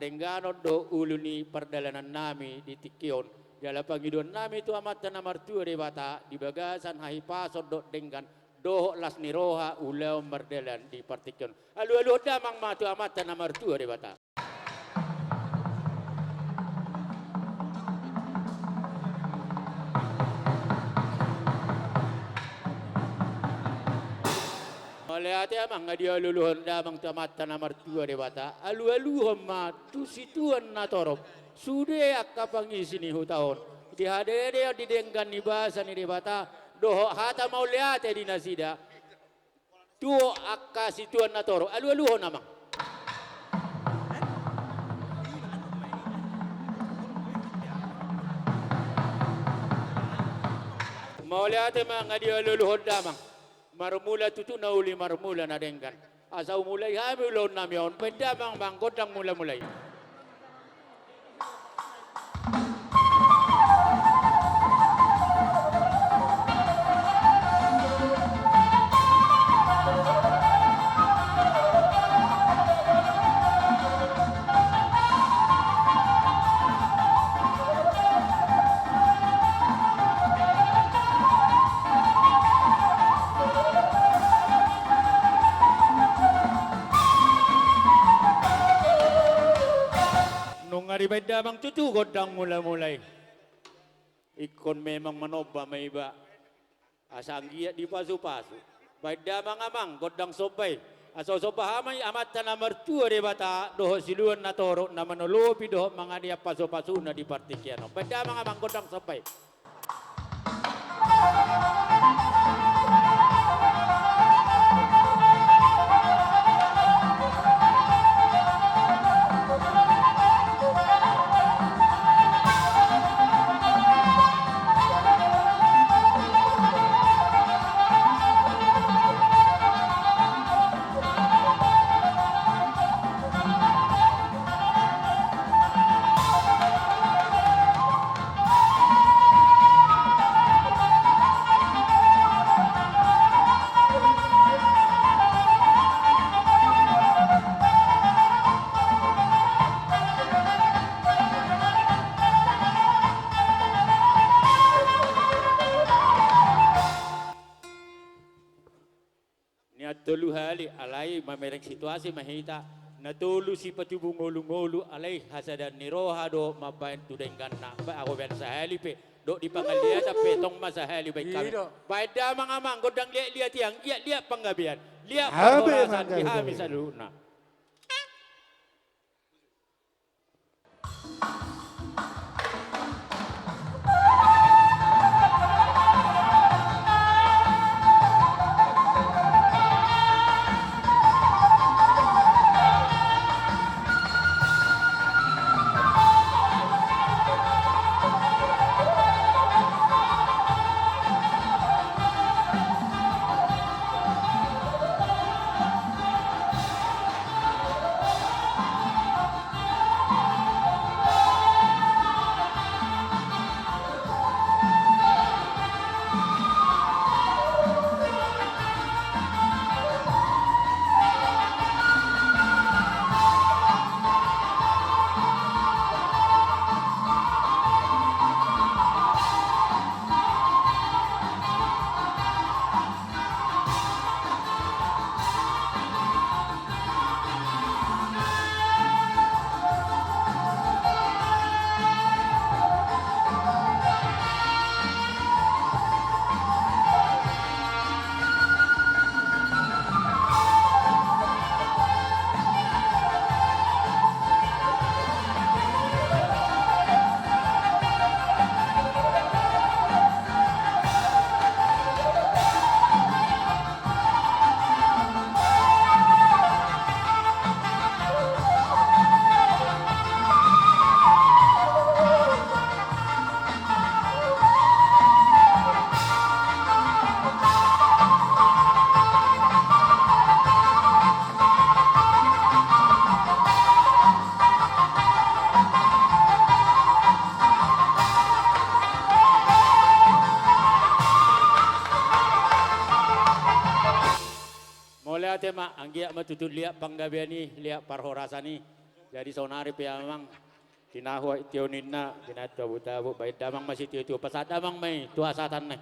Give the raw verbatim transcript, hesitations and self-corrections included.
dengganon do ulu ni pardalanannami di tingki on. Jala pangidoannami tu Amanta na martua Debata di bagasan hahipason dohot denggan dohot las ni roha ulaon mardalan di partingkian on. Alualuhon damang ma tu Amanta na martua Debata. Mauliate amang, nga dialualuhon damang tu Amanta na martua Debata, alualuhon ma tu situan na torop, sude angka pangisi ni huta on, di hadedeon di denggan ni basa ni Debata dohot hata mauliate di nasida. Tu angka situan na torop, alualuhon amang. Mauliate ma, nga dialualuhon damang. Marmula tutu na uli, marmula na denggan. Asa umulai hami ulaonnami on, baen damang amang gondang mulamula i. Nunga dibaen damang tutu gondang mulamula i. Ingkon memang manomba ma iba. Asa anggiat dipasupasu. Baen damang amang gondang somba i. Asa somba hami Amanta na martua Debata dohot siluan na torop na manolopi dohot mangalehon pasupasuna di partingkian on. Baen damang amang gondang somba i. Nian tolu hali, alai mamereng situasi ma hita. Na tolu sipatubu ngolungolu, alai hasadaan ni roha do mambaen tu dengganna. Ba, ago baen sahali pe, dok di pangaliatan pe, tong ma sahali baen hami. Baen damang amang gondang liatliat i, anggiat liat panggabean, liat parhorasan di hami saluhutna. Mauliate ma, anggiat ma tutu liat panggabean i, liat parhorasan i. Jadi saonari pe amang, tinahu ai tio ninna, binahen tu abu-abu, baen damang ma sitio-tio, pasahat damang ma i tu hasahatan na i.